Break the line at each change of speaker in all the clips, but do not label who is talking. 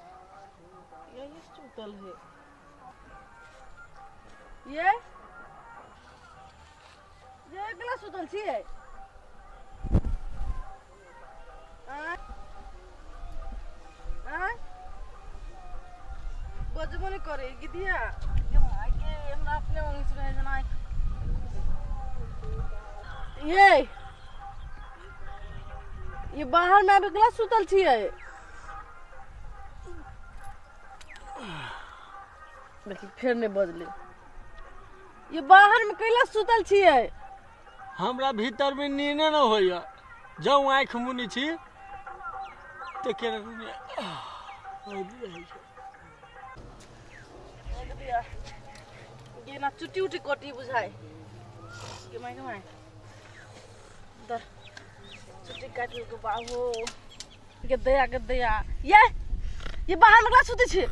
यही सुतल है ये ये अकेला सुतल छियै आँय आँय बजबो नहि करे गिदिया ये माय के हमरा अपने ओंगि से रहे जना ये ये बाहर में आबि केला सुतल छियै देखी फेर नहि बजलै ये बाहर में कैला सुतल छियै
हमरा भीतर में नीने न होइया जौं आँखि मुनि छी तऽ केना रहै छै।
ये ना चुटी उटी कटी बुझाय के my के my दर चुटी काटि लेलकै बाबू के दया के दया ये ये बाहर में कला सुतै छी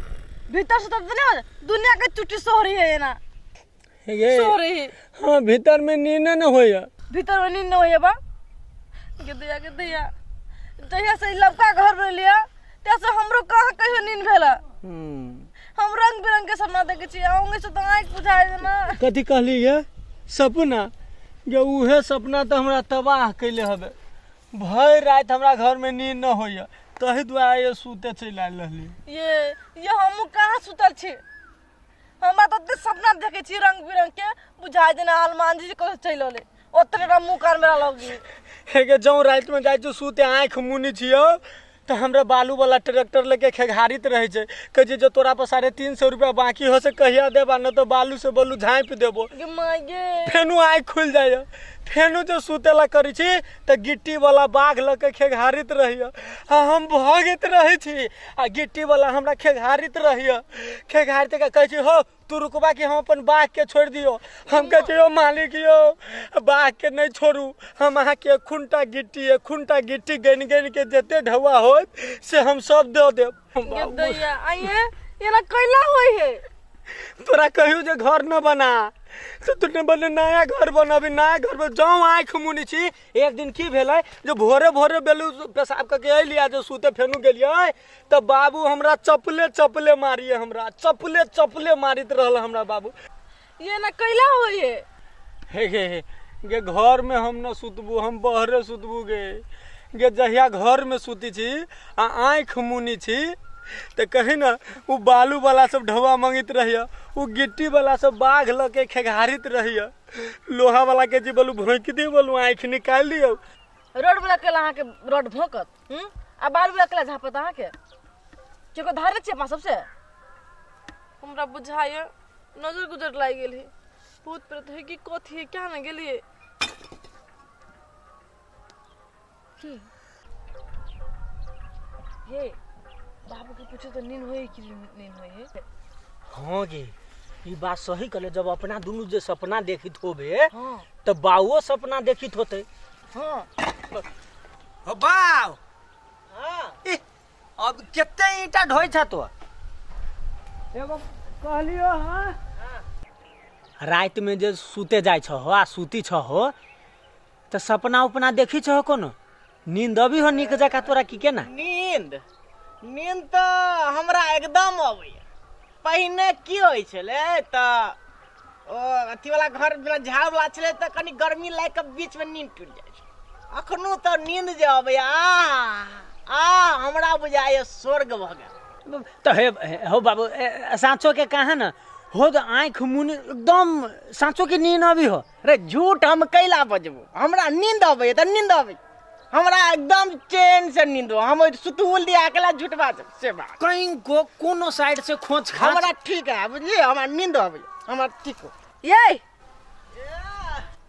भीतर सुतत तऽ नहि दुनिया के चुटी सोहरी है ना
हे
सोहरी है
हाँ भीतर में नीने न होइया
भीतर में नींद नहीं होइए बा के दया के दया जहिया से ई लबका घर में लिया तहिया से हमरो कहाँ कहियो नींद भेला हम रंग बिरंग के सपना देखे छी अहूँ से तऽ आँखि बुझाइ ना
कथी कहली ये सपना ये उहे सपना तऽ हमरा तबाह कैले हबे भरि राति हमरा घर में नींद न होइया तही दुआरे ये सुते चलि आयल रहली
ये ये हमहूँ कहाँ सुतल छी हमरा तऽ ओते सपना देखे छी रंग बिरंग के बुझाइ जेना हनुमान जी कतौ चलि अलै ओतने टा मुँह कान मेरा लगी
हे गे जौं रातिमे जाइ छियौ सुते आँखि मुनि छियौ तऽ हमरा बालू वाला ट्रैक्टर लेके खेघारित रहै छै कहै छै जे तोरा पर 350 रुपया बाकी हो से कहिया देबा नहि तऽ बालू से बालू झाँपि देबो
गे माय गे
फेनु आँखि खुलि जाइए फेनु जे सुते ला करै छी तऽ गिट्टी वाला बाघ लऽ के खेघारित रहैए आ हम भगैत रहै छी आ गिट्टी वाला हमरा खेघारित रहैए खेघारित के कहै छी हो तू रुकबा कि हम अपन बाघ के छोड़ि दियौ हम कहै छी यौ मालिक यौ बाघ के नहि छोड़ू हम अहाँके एक खुंटा गिट्टी एक खुंटा गिट्टी गनि गनि के जते ढौआ होत से हम सब दऽ देब
गे दैया आइए एना कैला होय है
तोरा कहियो जे घर न बना तो तू ने बोले नया घर बनाबी नया घर में जाऊँ आँखि मुनि छी एक दिन की भेलै जे भोरे भोरे बेलू पेशाब करके अयली आ जे सुते फेनु गेलियै तऽ बाबू हमरा चपले चपले मारिए हमरा चपले चपले मारित रहल हमरा बाबू
ये ना कैला होय है
हे गे हे गे घर में हम न सुतबू हम बहरे सुतबू गे गे जहिया घर में सुती छी आ आँखि मुनी छी तऽ कही ने ओ बालू वाला सब ढौआ मंगैत रहैया ओ गिट्टी वाला सब बाघ लऽ के खेघारित रहैया लोहा वाला के जे बोलू भोंकि दे बोलू आँखि निकालि दियौ
रोड वाला केला अहाँके रोड भोंकत हूँ आ बालू वाला केला झापत अहाँके केको धारे छियै अपना सबसे हमरा बुझाइए नजर गुजर लागि गेल है भूत प्रेत है कि कथी है क्या ने गेलिए की हे बाबू के पूछो तो नींद होई कि नींद होई है
हाँ गे ई बात सही कहले जब अपना दुनू जे सपना देखित होबे
हाँ
तऽ बाबुओ सपना देखित होते
हाँ
हो बाव
हाँ
इह, अब कते ईंटा ढोइ छ तो
एगो कहलियो हाँ राति में जे सुते जाइ छहो आ सुती छहो तऽ सपना उपना देखी छहो कोनो नींद अभी हो नीक जकाँ तोरा की केना
नींद नींद तऽ हमरा एकदम अबैया पहिने की होइ छलै तऽ ओ अथीवला घर जेना झाड़वला छलै तऽ कनि गर्मी लागि कऽ बीचमे नींद टूटि जाइ छै अखनो तऽ नींद जे अबैया आ आ हमरा बुझाइया स्वर्ग भऽ गेल
तऽ हे हो बाबू साँचो के कहाँ न हो तऽ आँखि मुन एकदम साँचो के नींद अभी हो
रे झूठ हम कैला बजबू हमरा नींद अबैया तऽ नींद अबैया हमरा एकदम चैन से नींद हम सुतुल दिया अकेला झूठ बाजब से बात
कहीं को कोनो साइड से खोच खाच
हमरा ठीक है बुझलिए हमरा नींद अबैया हमरा ठीक हो
ये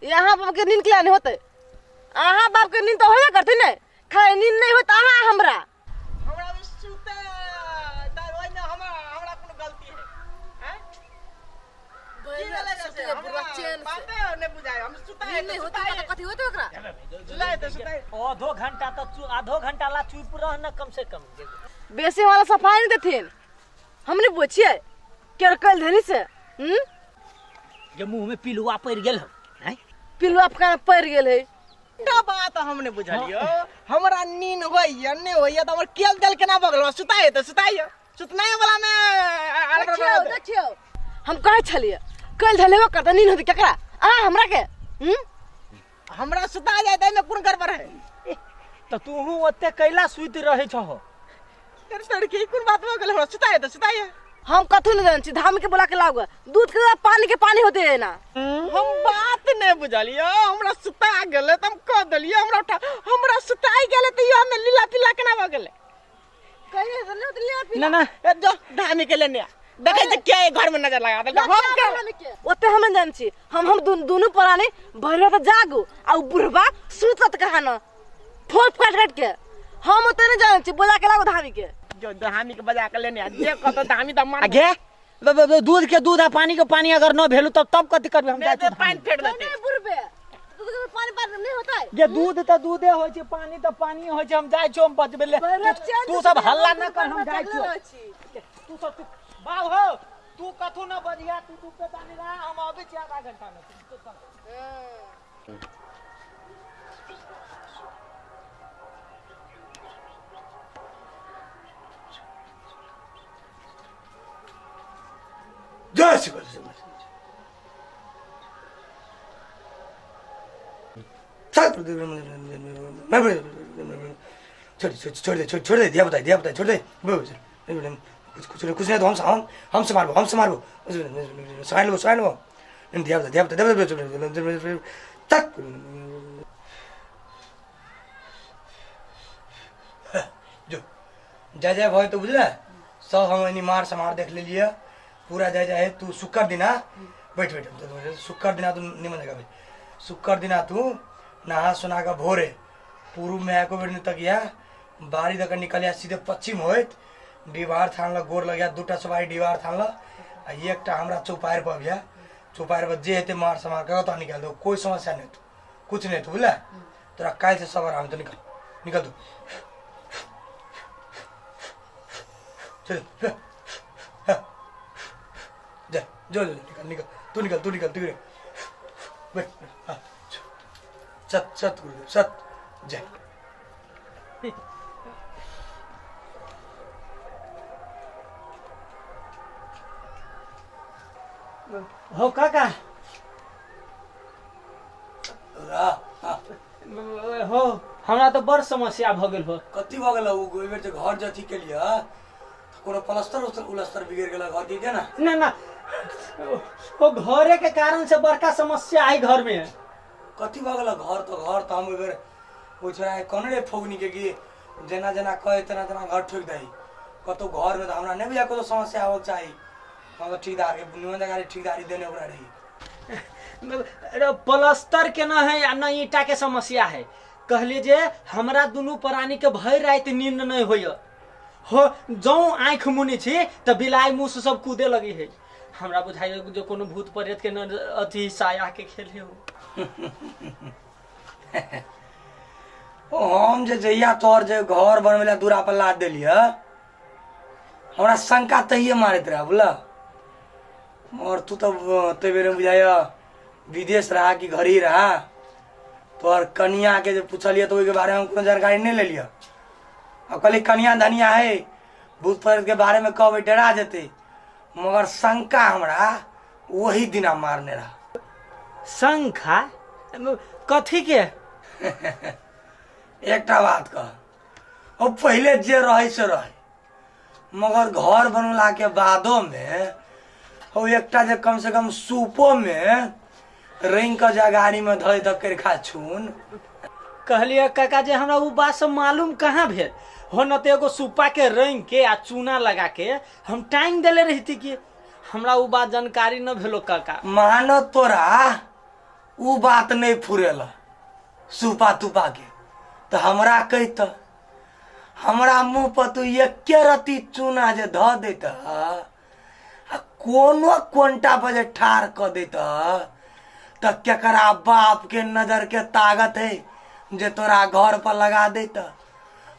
यहाँ बाप के नींद किया नहीं होते अहाँ बाप के नींद तो होबे करते ने खाली नींद नहीं होता अहाँ हमरा
हमरा भी सुते तऽ ओहिमे हमरा हमरा कोनो गलती है हैं? की भेलै से? हमरा बाते नहि बुझाय हम सुताए
नींद नहीं होते तऽ कथी होते ओकरा
सुताए तऽ सुताए
आधो घंटा तक आधो घंटा ला चुप चुप रह ना कम से कम।
बेसी वाला सफाई नहीं देथिन, हम नहीं पूछिए केर कल धनी से।
जे मुंह में पिलुआ पड़ गेल हो हैं?
पिलुआ फकाना पड़ गेल है।
एकटा बात हम नहि बुझलियो, हमरा नींद होइया नहि होइया तऽ हमर केल देल केना भऽ गेल? सुताइए तऽ सुताइए, सुतनाइ वाला मे।
देखियौ देखियौ, हम कहै छलियै कल धलेबो करता, नींद होतै केकरा? आ हमरा के।
हमरा सुता जाय तऽ एहिमे कोन गड़बड़ है?
तऽ तूहू ओते कैला सुति रहै छहो?
लड़की, कोन बात भऽ गेल? हमरा सुताइए तऽ सुताइए।
हम कथू नहीं जानै छी, धाम के बोला के लाओ, दूध के पानी के पानी होते है ना।
हम बात नहीं बुझलियो, हमरा सुता गेलै तऽ हम कह देलियै हमरा उठा, हमरा सुताइ गेलै तऽ इहो हमे लीला पीला केना भऽ गेलै?
कहिए तो नहीं होते लीला पीला।
ना ना।
ए जो धामी के लेने आ, देखै छी के घर में नजर लगा देलकै हम के।
ओते हम नहीं जानै छी, हम दुनू प्राणी भरि रात जागू आ उ बुढ़बा सुतत कहाँ न फोप काट काट के। हम ओते नहीं जानै छी, बोला के लाओ धामी के।
जो धामी के बजा के लेने आ, जे कहतो धामी तऽ मान।
आ गे दूध के दूध आ पानी के पानी अगर न भेलू तब तब कथी करबे हम?
नहि
जाइ छी
तऽ पानि फेट
नहीं
देतै।
नहीं बुढ़बे, दूध के पानी पानी नहीं होता है।
गे दूध तऽ दूधे होइ छै, पानी तऽ पानी होइ छै। हम जाइ छियौ, हम बचबे ले।
भरि रात चैन
तू
से
सब
सुतल
हल्ला
रहै
न कर, हम
छी,
जाइ
जागले
छियौ।
रहै छी।
तू सब तू बाबू हो, तू कथू न बजिया, तू चुपे तानी रह, हम अबै छी आधा घंटा में। तू चल।
जय श्री कृष्ण। छोड़ छोड़ छोड़ दे, छोड़ छोड़ दे, दिया बताई, दिया बताई, छोड़ दे। कुछ कुछ कुछ नहीं तो हम हमसे मारबो, हमसे मारबो, साइन लो, साइन लो, दिया बता, दिया बता, दिया बता तक। जो जय जय भय तो बुझले सब हम एनी मार समार देख लेलिए पूरा। जय जय। तू शुक्र दिना बैठ बैठ, शुक्र दिना तू निमन जगह बैठ। शुक्र दिना तू नहा सुना कऽ भोरे पूर्व में एको बेर तकिया बाड़ी दऽ कऽ निकलिया, सीधे पश्चिम होइत डिबार थान लग गोर लगिया, दूटा सवारी डिबार थान लग आ एकटा हमरा चौपारि पर अबिया। चौपारि पर जे हेतै मार समार कऽ तोरा निकालि देबौ, कोइ समस्या नहि हेतौ, कुछ नहि हेतौ, बुझले? तोरा काल्हि से सब आराम हेतौ। निकल निकल तू, चल जा, जो जो, निकल निकल तू, निकल तू, निकल तू, बैठ। हाँ, सत सत गुरुदेव सत। जय।
हो काका। हो, हमरा तऽ बड़ समस्या भऽ गेल हो।
कथी भऽ गेल? ओ ओहि बेर जे घर जे अथी केलियै तऽ कोनो प्लास्टर उलस्तर बिगड़ि गेल घर के ना?
ना ना, ओ घरे के कारण से बड़का समस्या आई घर में।
कथी भऽ गेल घर? तऽ घर तऽ हम ओहि बेर ओहि छोड़ा कहने रहियै फौगनी के कि जेना जेना कहे तेना तेना घर ठोकि दही। कतहु घरमे तऽ हमरा नहि बुझाय कतहु समस्या होबक चाही। हम तऽ ठेकेदार के निमन जगह ठेकेदारी देने ओकरा रही।
अरे प्लस्तर के न है आ न ईटा के समस्या है। कहलिए जे हमरा दुनू प्राणी के भरि राति नींद नहीं होइए हो। जौं आँखि मुनै छी तऽ बिलाइ मुस सब कूदे लगी है। हमरा बुझाइए जे कोनो भूत प्रेत के न अथी साया के खेल हो।
ओ हम जे जहिया तोहर जे घर बनबै लए दूरा पर लाद देलियै, हमरा शंका तहिये मारैत रहै बुझल। और तू तऽ ताहि बेर बुझाइए विदेश रहा कि घर ही रहा। तोहर कनिया के जे पुछलियै तऽ ओहिके बारेमे हम कोनो जानकारी नहि लेलियै। आ कहली कनिया धनिया है, भूत प्रेत के बारेमे कहबै डरा जेतै, मगर शंका हमरा वही दिना मारने रहा।
शंखा कथी के?
एकटा बात कह, ओ पहिले जे रहै से रहै, मगर घर बनौला के बादो में ओ एकटा जे कम से कम सूपो में रंग के जगारी में धोइ दऽ करिखा छून।
कहलियै काका जे हमरा ओ बात सब मालूम कहाँ भेल हो। न तऽ एगो सुप्पा के रंग के आ चूना लगा के हम टांग देले रहिती कि हमरा ओ बात जानकारी न भेलो काका।
मानो तोरा उ बात नहीं फुरेल सुपा तुपा के, तऽ हमरा कहित हमरा मुंह पर तू एके रत्ती चूना जे धऽ दैत आ कोनो कोनटा पर जे ठाढ़ कऽ दैत तऽ केकरा बाप के नजर के ताकत है जे तोरा घर पर लगा दैत?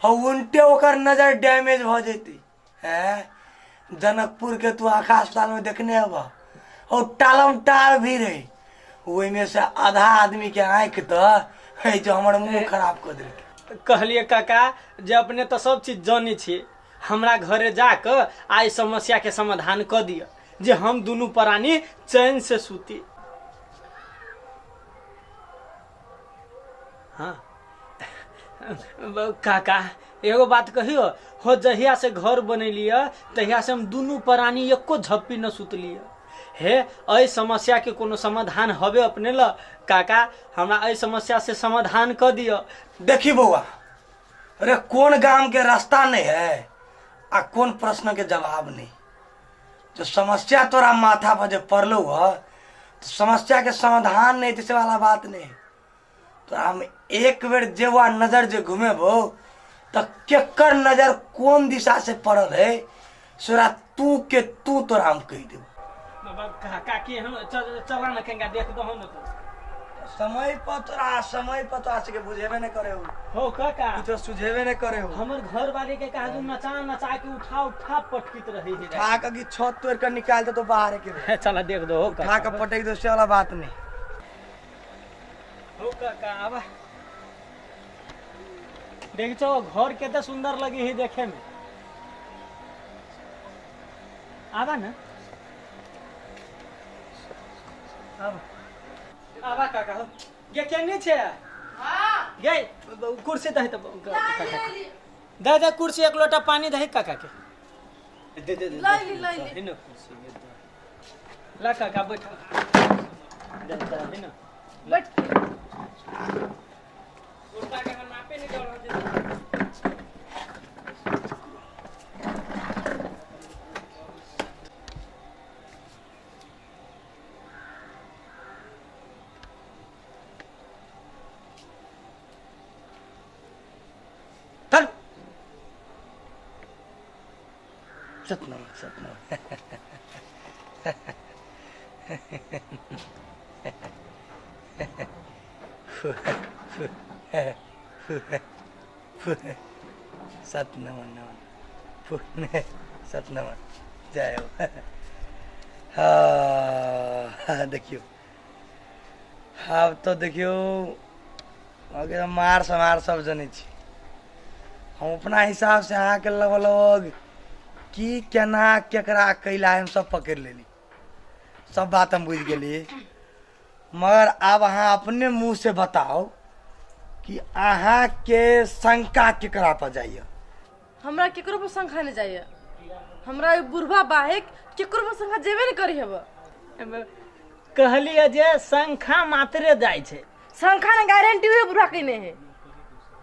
आ उल्टे ओकर नजर डैमेज भऽ जेतै। हैं, जनकपुर के तू आखा अस्पताल में देखने हेबह, और टालम टाल भी रहे, ओहिमे से आधा आदमी के आँखि तऽ है जो हमर मुंह खराब कऽ देलकै।
कहलिए काका जे अपने तऽ सब चीज जानै छियै, हमरा घरे जाकऽ आइ समस्या के समाधान कऽ दिअ जे हम दुनू प्राणी चैन से सूती। हाँ काका, एगो बात कहियो हो, जहिया से घर बनेलियै तहिया से हम दुनू प्राणी एको झप्पी न सुतलियै। हे, एहि समस्या के कोनो समाधान हवे अपने ल काका? हमरा एहि समस्या से समाधान कऽ दिअ।
देखी बौआ, अरे कोन गाम के रास्ता नहीं है आ कोन प्रश्न के जवाब नहीं। जो समस्या तोरा माथा पर जो पड़लो है तो समस्या के समाधान नहीं, तो वाला बात नहीं। तो हम एक बेर जेबो नजर जे घुमेबो तो केकर नजर कोन दिशा से पड़ल है सोरा तू के तू तोरा हम कहि देबो।
बाबा, काकी हम चला न केंगा देख दहो न तू।
समय पर तोरा, समय पर तोरा सबके बुझेबे नहीं करे हो।
हो काका,
कुछो सुझेबे नहीं करे हो।
हमर घर वाले के कहा नचा नचा के उठा उठा पटकित रही है।
उठा के की छत तोड़ के निकाल दे तो बाहर के।
चला देख दो हो
उठा के पटक दो से वाला बात नहीं।
हो काका, आबा देख छो घर केते सुंदर लगी है देखे में। आबा ना, आबा आबा काका हो गे केने छे?
हां
गे कुर्सी दही त काका दे दे कुर्सी, एक लोटा पानी दही काका के दे दे दे।
लै ली, लै ली।
दही न कुर्सी ये दे। ला काका बैठ दे दही न।
बैठ।
कुर्ता के हम नापे नहीं दौड़ दे।
चल सतनाम सतनाम। सतनाम नमन सतनाम जय हो। हाँ देखियो, आब तो देखियो अहाँके मार समार सब जनै छी। हम अपना हिसाब से अहाँके लगभग लगभग की केना केकरा कैला हम सब पकड़ि लेली, सब बात हम बुझि गेली। मगर आब अहाँ अपने मुँह से बताओ कि अहाँके शंका केकरा पर जाइए।
हमरा केकरो पर शंका नहीं जाइए। हमरा ई बुढ़वा बाहेक केकरो पर शंका जेबे नहीं करी हेब।
कहलिए जे शंखा मात्रे जाइ छै।
शंका ने गारंटी हुए बुढ़वा के नहीं है,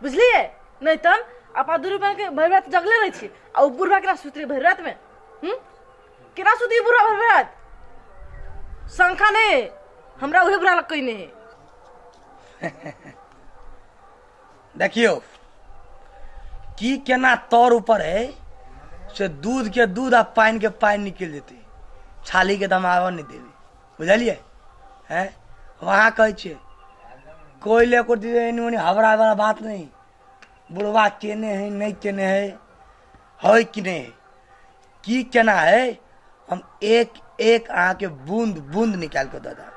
बुझलिए? नहीं तन अपना दू रुपया के भरि रात जगले रहै छी आ उ बुढ़वा केना सुतरी भरि रात में? केना सुती बुढ़वा भरि रात? शंका नहीं हमरा उहे बुढ़ा लग कहीं नहीं है।
देखियो की केना तर ऊपर है से दूध के दूध आ पानि के पानि निकलि जेतै, छाली के दम आबऽ नहि देबै, बुझलियै? हैं, वहाँ कहै छियै कोइ ले को एनी ओनी हबरा वाला बात नहीं। बुढ़वा केने है नहीं केने है, है कि नहीं है, की केना है, हम एक एक अहाँके बूंद बूंद निकालि कऽ दऽ देब।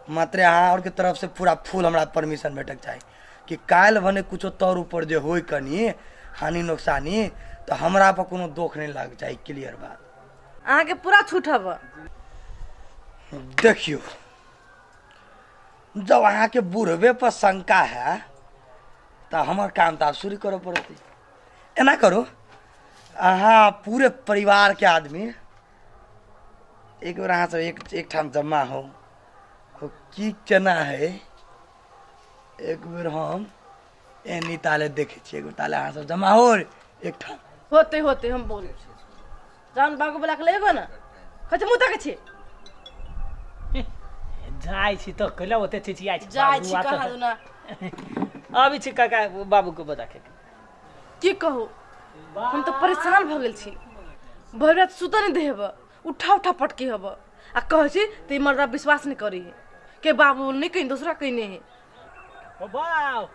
मात्र अहाँ आओरके तरफसँ पूरा फुल हमरा परमिशन भेटक चाही कि काल्हि भने कुछो तौर ऊपर जे होय कनि हानि नोकसानी तऽ हमरा पर कोनो दोख नहि लागक चाही, क्लियर बात।
अहाँके पूरा छूट हब।
देखियौ, जब अहाँके बुढ़बे पर शंका है तऽ हमर काम तऽ आब शुरू करऽ पड़तै। एना करू, अहाँ पूरे परिवारके आदमी एक बेर अहाँ सब एक एक ठाम जमा हो, की केना है एक बेर हम एनी ताले देखै छियै। एक बेर ताले अहाँ सब जमा हो एक ठाम।
होते होते हम बोलै छी। जान बाबू बोला के लेबो ना, कहै मुँह तकै छी।
जाइ छी तऽ कैला ओते चिचियाइ छी?
जाइ छी
बाबू
कहाँ
आतऽ।
दुना।
अबै छी काका बाबू के बता के।
की कहू, हम तऽ परेशान भऽ गेल छी। भरि राति सुतऽ नहि देब, उठा उठा पटकी हब आ कहै छी तऽ ई मर्दा विश्वास नहि करी है के बाबू नहीं कहीं दूसरा कहीं नहीं है।
ओ बाउ,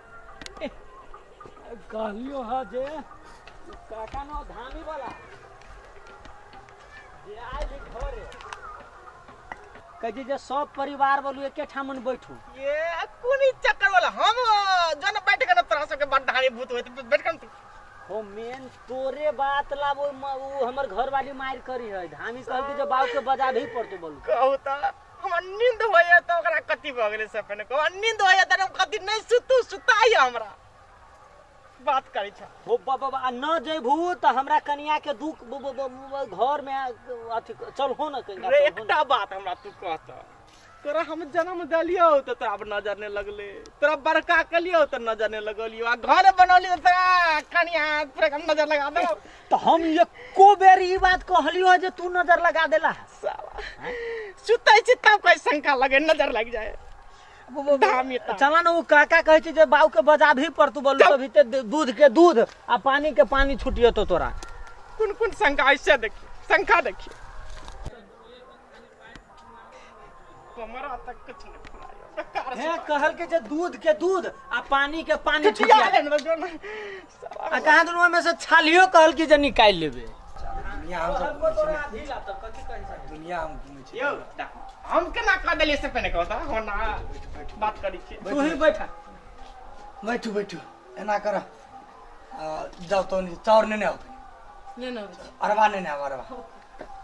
कहलियो ह जे काका न धामी वाला जे आयल घरे कहै छै जे सब परिवार बोलू एके ठामन बैठू।
ये कोन ई चक्कर वाला हम जन बैठ के न तोरा सबके बड़ ढाणी भूत होइत बैठ के न तू।
हो मेन तोरे बात ला वो वो हमर घर वाली मार करी है धामी कहल के जे बाप के बजाबे ही पड़तो बोलू।
कहू त हमरा नींद होइए त ओकरा कथी भऽ गेलै से पहिने कहू। नींद होइए त हम कथी नहि सुतू सुताइए हमरा बात करै छ।
हो बाबा आ न जैबू त हमरा कनिया के दुख घर में अथी चल हो न कनिया
रे एकटा बात हमरा तू कहत तोरा हम जन्म देलियौ त तोरा आब नजर नहि लगले तोरा बड़का केलियौ त नजर नहि लगलियौ आ घर बनौलियौ त तोरा कनिया तोरा के नजर लगा देलौ।
त हम एको बेर ई बात कहलियौ जे तू नजर लगा देला।
साला सुतै छी तब कोई शंका लगे नजर लागि जाए धामी ता।
चला न उ काका कहै छै जे बाऊ के बजाबही पड़तौ बोलू तभी ते दूध के दूध आ पानी के पानी छुटियो तो तोरा।
कोन कोन शंका ऐसे देखी शंका देखी हमरा तक कुछ नहीं फुरायो बेकार
हे कहल के जे दूध के दूध आ पानी के पानी
छुटिया
छुटिया
गेल न जो न
आ कहाँ दुनू में से छालियो कहल की जे निकालि लेबे।
दुनिया हम सब घूमै छी दुनिया हम घूमै छी।
यौ हम केना कह देलियै से पहिने कहू त हो ना बात करै छी।
तू ही बैठा
बैठू बैठू एना कर जाओ तो चाउर नेने आओ
नहि नहि
अरबा नेने आओ अरबा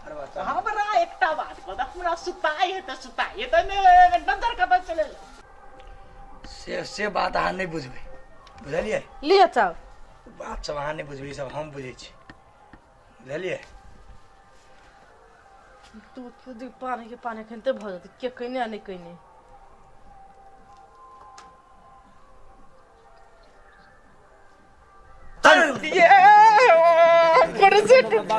अरबा चाउर।
हमरा एकटा बात बता हमरा सुताइ है त सुताइ है त ने नजर कतऽ चले
से बात अहाँ नहि बुझबै बुझलियै।
लिअ चाउर
बात सब अहाँ नहि बुझबै सब हम बुझै छी बुझलियै।
तू खुद पानी के पानी खनते भऽ जेतै के कइने आ नहि कइने।
ये कुर्सी टूट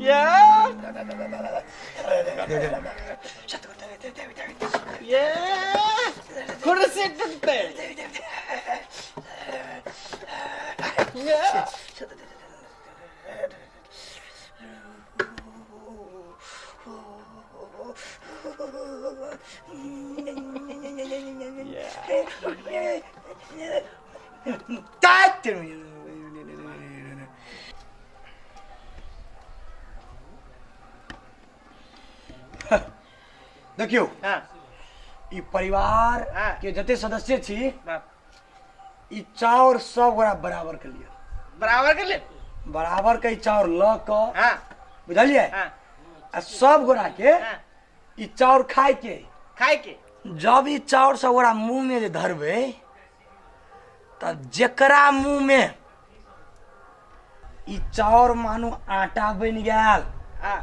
ये ये कुर्सी टूटते ये
देखियौ
हाँ
ई परिवार
हाँ।
के जते सदस्य छी
हाँ।
ई चाउर सब गोरा बराबर के लिअ
बराबर के ले
बराबर के ई चाउर ल क
हाँ
बुझलियै
हाँ
आ सब गोरा के
हाँ
ई चाउर खाय के
खाय के
जब ई चाउर सब गोरा मुंह में जे धरबै तब जेकरा मुंह में ई चाउर मानू आटा बनि गेल
हाँ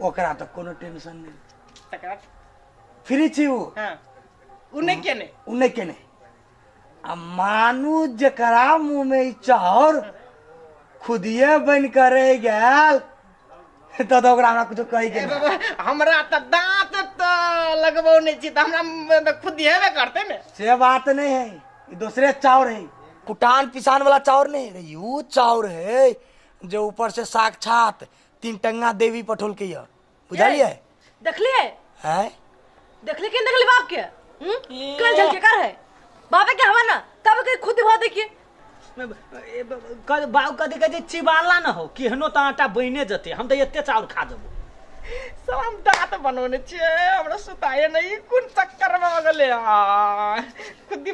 ओकरा तऽ कोनो टेंशन नहि
तकरा
फ्री छी ओ।
हाँ उ नहि केने
उ नहि केने आ मानू जेकरा मुंह में ई चाउर खुदिए बनि कऽ रहि गेल तऽ ओकरा हमरा कुछो कहै के
ए
नहि।
बाबा, हमरा तऽ दाँत तऽ लगबौ नहि छी तऽ हमरा तऽ खुद हेबे करतै ने।
से बात नहीं है ई दूसरे चाउर है कुटान पिसान वाला चाउर नहीं है you चाउर है जो ऊपर से साक्षात तीन टंगा देवी पठोल के यह बुझलिए
देखलिए
है
देखली कि देखली बाप के कल झल के कर है बापे के हवा ना तब के खुद भा देखिए।
बाबू कथी कहै छै चिबाला न हो केहनो तऽ आटा बनिए जेतै हम तऽ एते चाउर खा जेबो।
सब हम दाँत बनौने छियै हमरा सुताए नहि कोन चक्कर भऽ गेलै आ खुद ही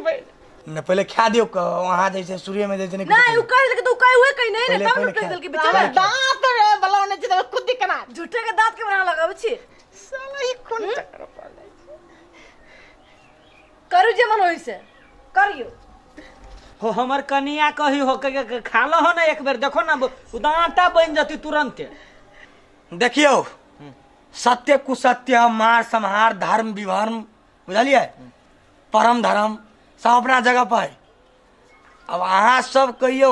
न पहले खा दियो वहाँ जैसे सूर्य में जैसे नहीं
नहीं उ कह देलके तो उ कहे हुए कहीं नहीं ने
पहिले-
तब न
पहिले
कह देलके
खा।
बेचारा।
हमरा दाँत रे बनौने छियै तऽ खुद ही केना
झूठे के दांत के बना लगाबै छी
साला ई कोन चक्कर पड़ जाइ छै।
करू जे मन होई से करियो।
हो हमर कनिया कही हो के खा लो हो ना एक बेर देखो ना उ तऽ आटा बनि जतै तुरंते।
देखियो सत्य कुसत्य मार संहार धर्म विधर्म बुझलिए परम धर्म सब अपना जगह पर है। अब अहाँ सब कहियो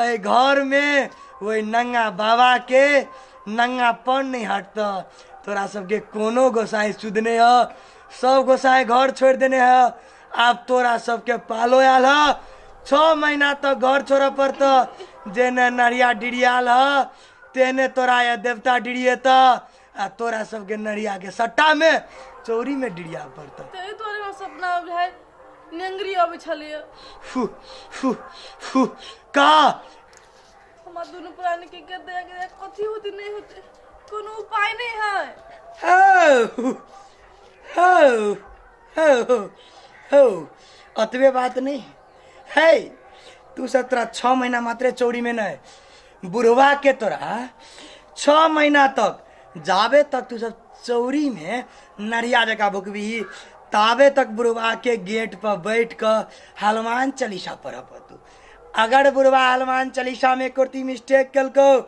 एहि घरमे ओहि नंगा बाबाके नंगापन नहि हटतऽ। तोरा सबके कोनो गोसाई सुधने ह, सब गोसाई घर छोड़ि देने ह। आब तोरा सबके पालो आयल ह, 6 महीना तक घर छोड़ऽ पड़तऽ। जेने नरिया डिरियाल ह तेने तोरा या देवता डिरिएतऽ आ तोरा सबके नरिया के सट्टा में चौरी में डिरिया पड़तऽ।
तऽ एहि दुआरे हमरा सपना बुझाइ नेंगरी अबै छलैए।
फू फू फू का
हमरा दुनू प्राणी के गदया गदया कथी होते नहीं होते, कोनो उपाय नहीं है।
हो हो हो हो, अतबे बात नहीं है। तू सब तोरा 6 महीना मात्रे चौरी में नहीं, बुढ़वा के तोरा 6 महीना तक जाबे तक तू सब चौरी में नरिया जका भुकबी ताबे तक बुढ़वा के गेट पर बैठ कऽ हनुमान चालीसा पढ़ पड़तौ। अगर बुढ़वा हनुमान चालीसा में एको मिस्टेक केलकौ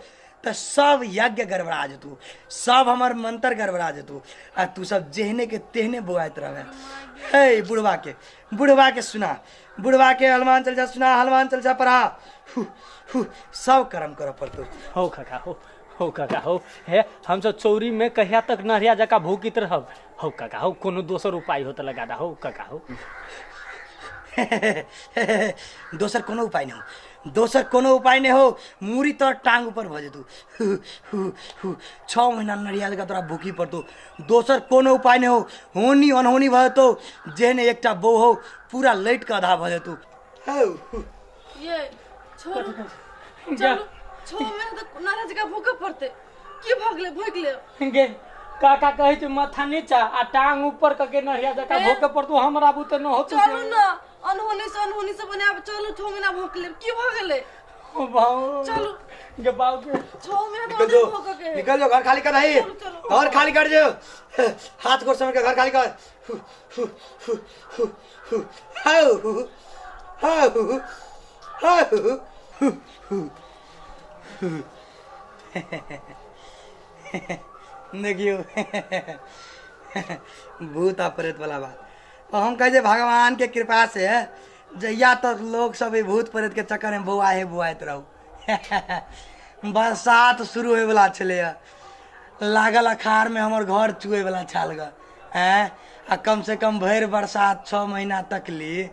तऽ सब यज्ञ गड़बड़ा जेतौ, सब हमर मंत्र गड़बड़ा जेतौ आ तू सब जेहने के तेहने बौआइत रहबे। हे बुढ़वा के, बुढ़वा के सुना, बुढ़वा के हनुमान चालीसा सुना, हनुमान चालीसा पढ़ा, हु हु सब कर्म करऽ पड़तौ।
हो काका हो, हो काका हो, हे हमसब चौरी में कहिया तक नरिया जकाँ भूकित रहब। हो काका हो, कोनो दोसर उपाय हो तऽ लगा दा। हो काका हो।
दोसर कोनो उपाय नहीं हो, दोसर कोनो उपाय नहीं हो, मूरी तोर टांग ऊपर भऽ जेतौ। हु हु हु, 6 महीना नरिया जकाँ तोरा भूखी पड़तौ, दोसर कोनो उपाय नहीं हो। होनी अनहोनी भऽ जेतौ, जेहने एकटा बहू हो पूरा लटि कऽ आधा भऽ जेतौ। हौ
ये छोड़ू, चलू, 6 महीना तक नाराज जकाँ भूखऽ पड़तै। की भऽ गेलै? भूकि लेब।
गे काका कहै छै माथा नीचा आ टांग ऊपर कऽ के नरिया जकाँ भूखे पड़तौ, हमरा बुते न होतौ।
चलू न, अनहोनी से अनहोनी से बनायब। चलू, 6 महीना भूख लेब, की भऽ गेलै?
ओ बाऊ।
चलू।
गे बाऊ के
6 महीना
निकल
तो
जो,
भूख के।
निकल जो, घर खाली कर रही,
चलो, चलो।
घर खाली कर जो, हाथ गोड़ समेट के घर खाली कर। हु हु हु हु हु how how how who who who. देखियौ भूत आ प्रेत वाला बात तो हम कहै छै भगवान के कृपा से जहिया तक लोग सब ई भूत प्रेत के चक्कर में बौआ हे बौआइत रहू। बरसात शुरू होइवला छलैए, लागल अखाड़ में हमर घर चुएवला छाल ग आँय, आ कम से कम भरि बरसात 6 महीना तक ली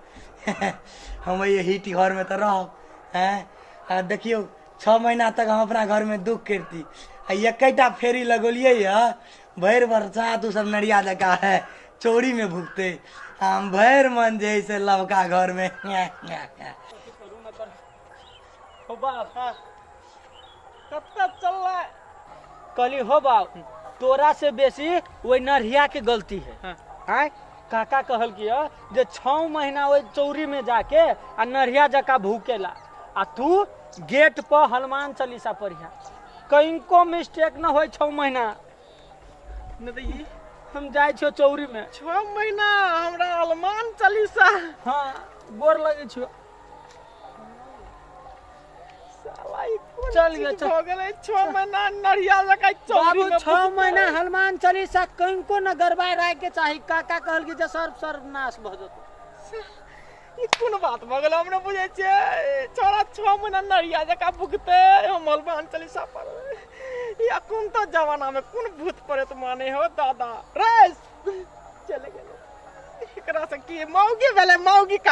हम एहि घर में तऽ रहब। आँय, आ देखियौ 6 महीना तक हम अपना घर में दुख करती आ एकेटा फेरी लगौलियै यऽ, भरि बरसात ओ सब नरिया जकाँ है चौरी में भुगते, हम भरि मन जे है से लवका घर में।
हो बाप, हाँ। कत्ता चलला? कहली हो बाप, तोरा से बेसी ओहि नरिया के गलती है।
हाँ।
आँय काका कहल कि जे 6 महीना ओहि चौरी में जाके आ नरिया जकाँ भूकेला आ तू गेट पर हनुमान चालीसा पढ़िया, कहीं मिस्टेक न होय 6 महीना।
नहीं तो ई
हम जाइ छियो चौरी में।
6 महीना हमरा हनुमान चालीसा।
हाँ, गोर लगे छियो।
साला ई कोन
चल गे,
चीज
चल।
भऽ गेलै? 6 महीना नरिया जकाँ चौरी
बाबू
में
6 महीना हनुमान चालीसा कहीं न गरबाय राय के चाही। काका कहल कि जे सर्व सर्वनाश भऽ जेतौ।
ई कोन बात भऽ गेलै? हम नहि बुझै छियै। छोड़ा 6 महीना नरिया जकाँ भुगतै, हम हनुमान चालीसा पढ़बै। ई अखन तऽ जमाना में कोन भूत प्रेत माने हो दादा रे। चले गेलै, एकरा से की मौगी भेलै मौगी का।